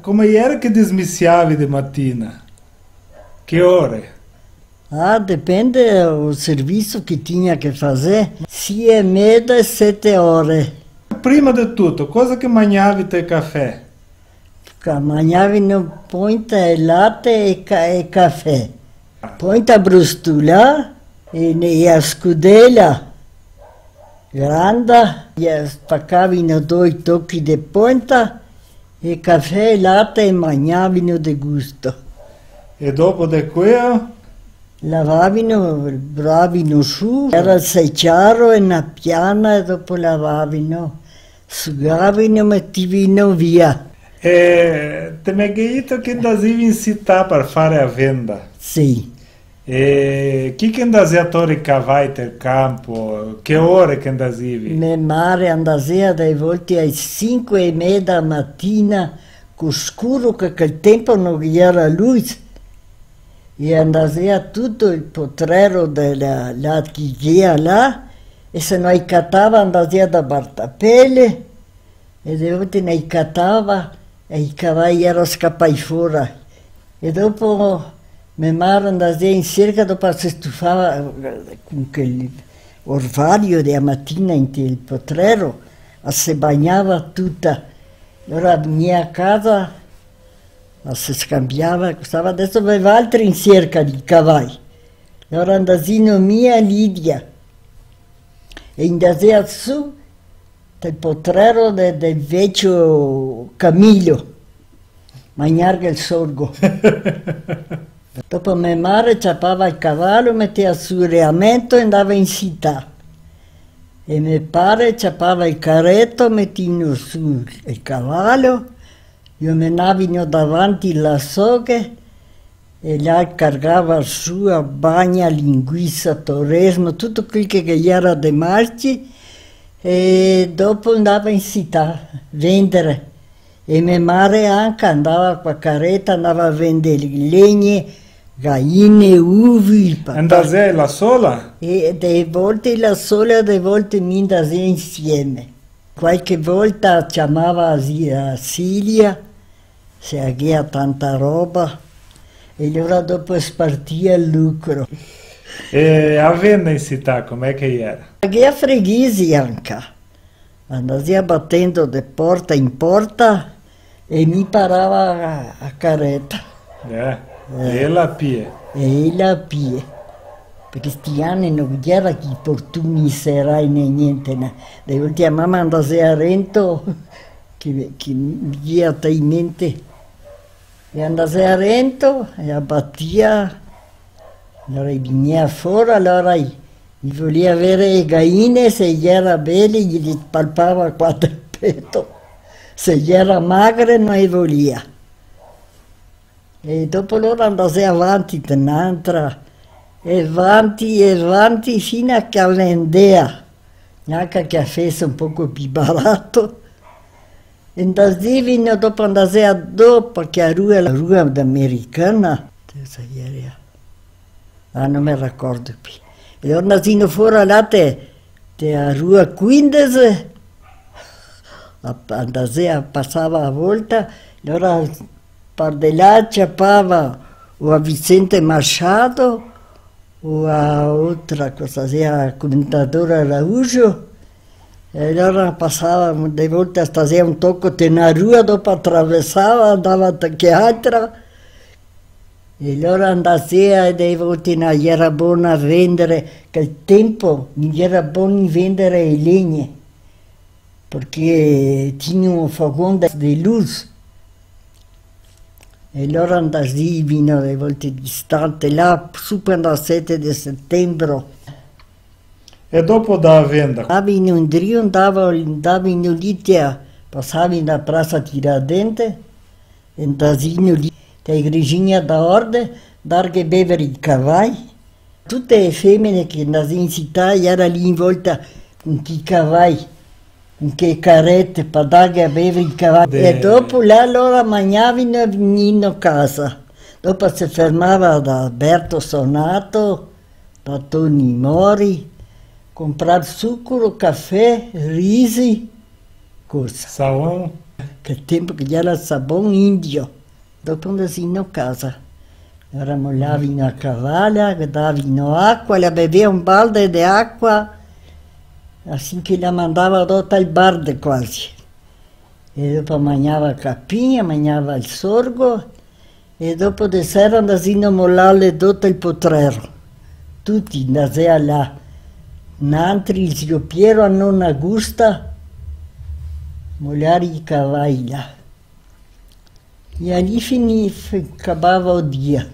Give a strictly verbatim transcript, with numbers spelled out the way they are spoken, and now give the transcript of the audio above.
Come iera che desmisiavi de matina? Che ore? Ah, depende o serviso che tinha che fazer. Sie e meda e sete ore. Prima de tuto, cosa che magnavi te cafè? Ca-, magnavino poenta e late e ca-, e cafè. Poenta brustulà e ne-, e a scudela granda, e spacavino doi tochi de poenta, e cafè e late e magnavino de gusto. E dopo de queo? Lavavino, bravino su, iera el seciaro e na piana e dopo lavavino, sugavino, metivino via. E te me ghe dito che ndasivi in cità par fare a venda. Sì. E chi che ndasea tor i cavai tel canpo? Che ore che ndasivi? Me mare ndasea dee volte ae sinque e meda matina, co scuro, che quel tenpo no ghe iera luz. E ndasea tuto el potrero de la, la chigea là, e se no i catava, ndasea da Bartapele, e dee volte no i catava, e i cavai iera scapai fora. E dopo me mare ndasea in serca, dopo se stufava, eh, con quel orvario de a matina inte el potrero, a se bagnava tuta. Alora vegnea a casa, a se scambiava, costava, deso ve valtri in serca dei cavai. Alora ndasino mi e Lidia, e ndasea su tel potrero de, del vecio Camilio, magnarghe el sorgo. Dopo me mare ciapava el cavalo, metea su el reamento e ndava in cità. E me pare ciapava el careto, metino su el cavalo, lo menavino davanti la soghe, e là cargava su a bagna, linguisa, toresmo, tuto quel che, che iera de marci, e dopo ndava in cità a vendere. E me mare anca ndava co a careta, ndava a vender legne, gaine, uvi, patate. Ndasea ela sola? E dee volte ela sola, dee volte mi ndasea insieme. Qualche volta ciamava a zia Silia, se a ghea tanta roba, e alora dopo spartia el lucro. E a venda in cità, come che iera? A ghea freghesi anca. Ndasea batendo de porta in porta e mi parava a, a careta. Eh, eh. E ela a pie. E ela a pie. Parché sti ani no ghe iera chi portoni serai né gnente, né. De volte a mama ndasea rento, che, che mi ghe iera in mente. E ndasea rento, e a batia, alora i vegnea fora, alora i, i volea vere e gaine, se i iera bele, i ghe palpava qua del peto, se i iera magre, no i volea. E dopo alora ndasea avanti te n'antra, e avanti, e avanti, fin a che a vendea, gnanca che a fese un poco pi barato. E ndasivino, dopo ndasea dopo che a rua, la rua americana, te sa iera, ah, no me ricordo pi. E alora ndasino fora là te, te a rua quindese, a, a ndasea, pasava a volta, e alora par de là ciapava o a Vicente Machado, o a otra, cosa, a Comendador Araújo, e alora pasava, de volta ndasea un toco te na rua, dopo atravesava, ndava te che altra, e alora ndasea, e de volte no iera bona vendere, che el tenpo no iera boni vendere e legne. Parché tignea un fogon de, de luz. E alora ndasivino de volte distante, là su par ndar sete de setembro. E dopo da venda? Ndavino indrio, ndava, ndavino lì, te, pasavino a Prasa Tiradentes, e ndasino lì, te igrexinha da orde, darghe bevere i cavai. Tute e femene che ndasea in cità, iera lì in volta con chi cavai, con che carete, par darghe a bevere i cavai. De- E dopo là, alora magnavino e vegnino casa. Dopo se fermava da Berto Sonato, da Toni Mori, comprar sucro, cafè, risi, cosa? Saon? Che tempo che gera el sabon indio. Dopo ndasino casa. Alora molavino a cavala, davino acua, la bevea un balde de acua, asin che la mandava do tal balde quasi. E dopo magnava capinha, magnava el sorgo, e dopo de sera ndasino molarle do tal potrero. Tuti ndasea là. Nantri, el zio Piero, a nona Gusta, molar i cavai là. E lì finì, f-, cabava o dia.